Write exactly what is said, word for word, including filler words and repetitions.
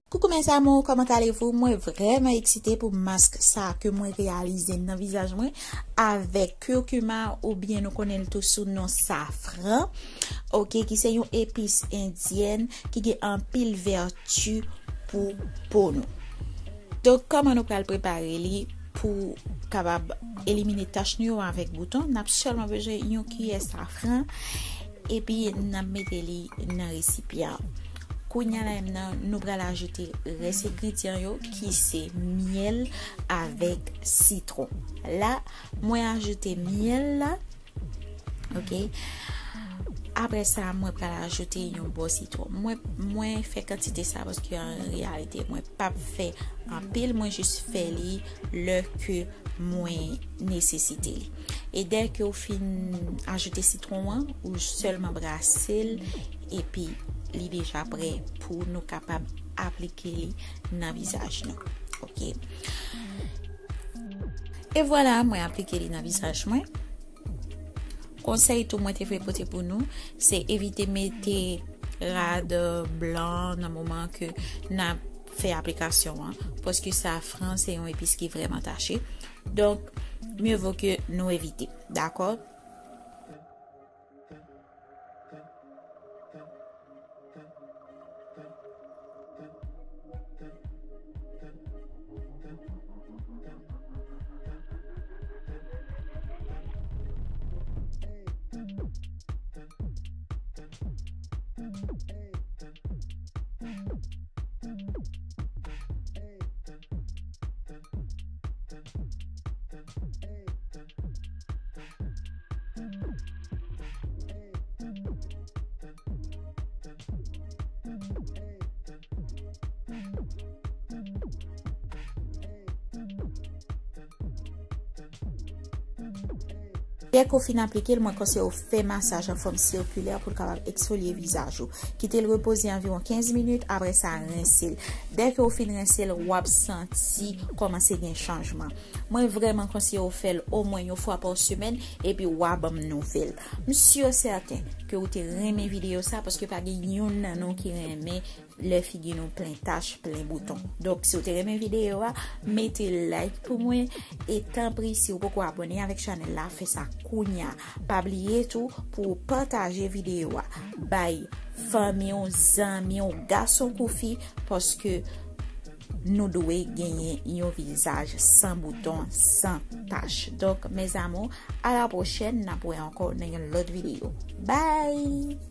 Coucou mes amours, comment allez-vous? Mwen vrèman eksite pou mask sa ke mwen reyalize nan vizaj mwen avèk curcuma oubyen nou konnen l tou sou non safran, ok, ki se yon epis endyèn ki gen anpil vèti pou po nou. Donk, kòman nou pral prepare li pou kapab elimine tach nou yo avèk bouton? N ap sèlman bezwen yon kiyè safran, epi n ap mete li nan resipyan. Kounye a la menm nan, nou pral ajoute rès engredyan yo, ki se myèl avèk sitwon. La, mwen ajoute myèl la. Ok. Apre sa, mwen pral ajoute yon bò sitwon. Mwen, mwen fè kantite sa paske an reyalite, mwen p ap fè anpil, mwen jis fè li lè ke mwen nesesite li. E dèke w fin ajoute sitwon an, ou sèlman brase l, epi li deja prè pou nou kapab aplike li nan vizaj nou. Ok. E vwala, mwen aplike li nan vizaj mwen. Konsèy tou mwen te vle pote pou nou, se evite mete rad blan nan moman ke n ap fè aplikasyon an, paske safran se yon epis ki vrèman tache. Donk, mieux vaut ke nou evite, dakò? Dèke w fin aplike l, mwen konseye w fè masaj an fòm sikilè pou l kapab eksfolye vizaj ou. Kite l repoze anviwon kenz minit, apre sa rense l. Dèke w fin rense l, w ap santi kòmanse gen chanjman. Mwen vrèman konseye w fè l omwen yon fwa pa semèn, epi w a ban m nouvèl. M si sèten ke w te renmen videyo sa, paske pa gen youn nan nou ki renmen lè figi nou plen tach, plen bouton. Donk, si w te renmen videyo a, mete like pou mwen. E tanpri, si w poko abòne avèk chanèl la, fè sa kounya. Pa bliye tou pou w pataje videyo a. Bay fanmi w, zanmi w, gason kou fi, paske nou dwe genyen yon vizaj san bouton, san tach. Donk, mes amours, a la pwochèn, n ap wè ankò nan yon lòt videyo. Bye!